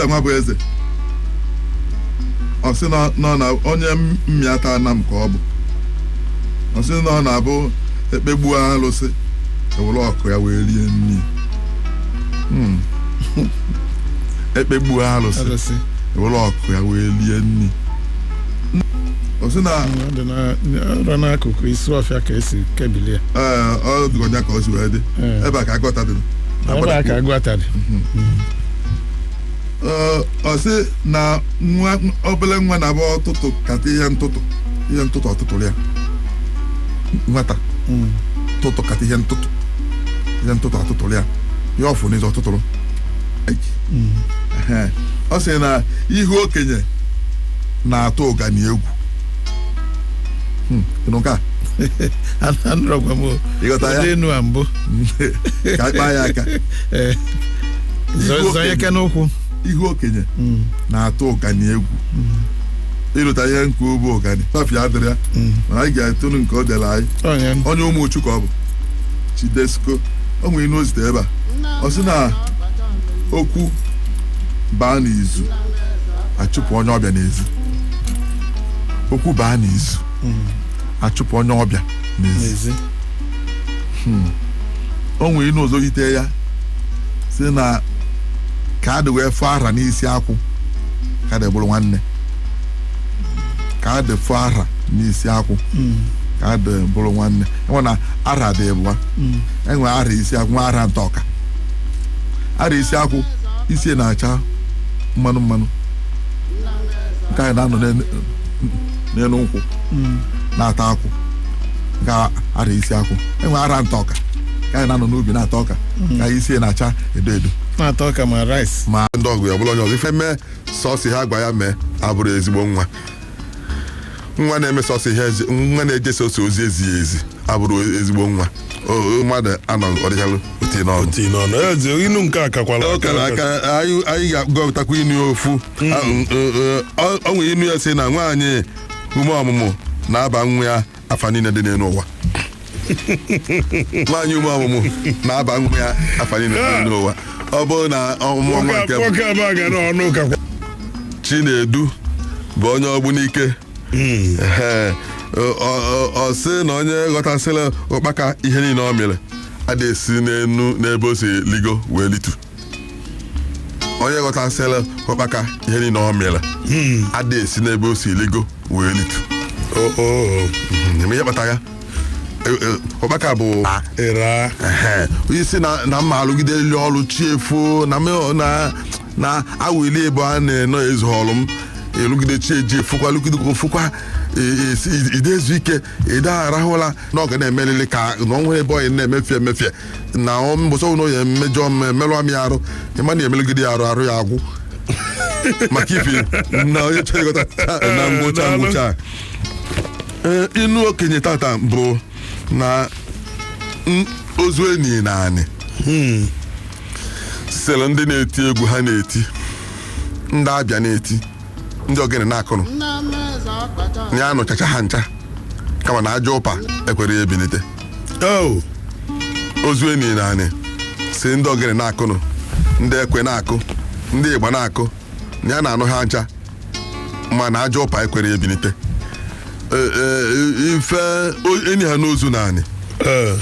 Peter Nwabueze ọ sị na nọ na onye mmịata anam ka ọ bụ. Ọ sị na ọ na-abụ ekpegbuo alụsị ewere ọkụ ya wee rie nri. Ekpegbuo alụsị Alụsị. ewere ọkụ ya wee rie nri. Ọ sị na Ọ dị ọrụ n'akụkụ isi ọfịa ka esi kebilie. Ee, ọ dịkwa ka o si wee dị. Ebe a ka agụta dị. Ebe a ka agụata dị. Ee, ọ sị na nwa obele nwa na-abụ ọtụtụ kata ihe ntụtụ, ihe ntụtụ ọtụtụrụ ya nwata tụtụ kata ihe ntụtụ, ihe ntụtụ ọtụtụrụ ya, ihe ọfụ n'izu ọtụtụrụ. Ehe. Ọ sị na ihu okenye na-atụ ụgani egwu. Ịnụ nke a? Anụrọkwa m o. Ịghọta ya? Ụdị enu a mbụ. Ka anyị kpaa ya aka. Ee. Ihu Zọnye okenye. ike n'ụkwụ. Ihu okenye na-atụ ụgani egwu. Ịrụta ihe nke ugbo ụgani tafia adịrị ya, mana anyị ga-etunu nke o dere anyị. Onye Onye ụmụ uchu ka ọ bụ Chidesko. O nwere inu ozite ebe a, ọ sị na okwu baa n'izu achụpụ onye ọbịa n'ezi. Okwu baa n'izu achụpụ onye ọbịa n'ezi. N'ezi. O nwere inu ọzọ yite ya, sị na ka adị wee fụọ ara n'isi akwụ ka adị bụrụ nwanne. Ka adị fụọ ara n'isi akwụ ka adị bụrụ nwanne. Enwe na ara dị ịbụa. Enwe ara isi akwụ, nwe ara ntọka. Ara isi akwụ, isi na-acha mmanụ mmanụ, nke anyị na-anọ n'elu nkwụ na-ata akwụ, nke ara isi akwụ. Enwe ara ntọka, nke anyị na-anọ n'ubi na-ata ọka, ka isi na-acha edo edo. Na-ata ọka ma rice. Ma ndị ọgụ ya bụrụ onye ọzọ ife mee sọsị ha gwa ya mee abụrụ ezigbo nwa. Nwa na-eme sọsị ihe ezi, nwa na-eje sọsị ozi ezighi ezi abụrụ ezigbo nwa. Mmadụ anọ ọdịchalụ otu n'ọnụ. Tii n'ọnụ eze inu nke a kakwara. O kara aka. Anyị ga-agụpụtakwa inu ofu. O nwere inu ya sị na nwaanyị ume ọmụmụ na-aba nwa ya afa niile dị n'elu ụwa. Nwaanyị ume ọmụmụ na-aba nwa ya afa niile dị n'elu ụwa. Ọ bụrụ na ọmụmụ nwa nke nwoke abụọ ga n'ọnụ kakwa. Chinedu bụ onye ọgbunike. Ee, ọ sị na onye ghọtasịrị ụkpaka ihe niile ọ mere adị esi n'enu n'ebe o si ligo wee litu. Onye ghọtasịrị ụkpaka ihe niile ọ mere adị esi n'ebe o si ligo wee litu. Eme ihe kpata ya. Ụkpaka bụ ịra. Ehe, isi na mma alụgide elu ọrụ chi efuo na na awili ebe a na-eno ezu ọrụ m elugide chi eji efukwa lugide ofukwa ide ezu ike ide arahụla na ọ ga na-emelili ka na ọ nwere ebe onye na-emefie emefie na mbọsọ na onye mmejọ m emerụọ m ya arụ ịma na emelugide ya arụ arụ ya agwụ maka ife na onye chọrọ ịghọta na ngwụcha ngwụcha. Ee, inu okenye tata bụ na ozu enyi na anị sịrị ndị na-eti egwu ha na-eti, ndị abịa na-eti, ndị ogene na-akụnụ ya anụchacha ha ncha, kama na aja ụpa ekwere ya ebilite. Oh. Ozu enyi na anị si ndị ogene na-akụnụ, ndị ekwe na-akụ, ndị ịgba na-akụ, ya na-anụ ha ncha, mana aja ụpa ekwere ya ebilite. Ife enyi ha n'ozu na anị. Ee.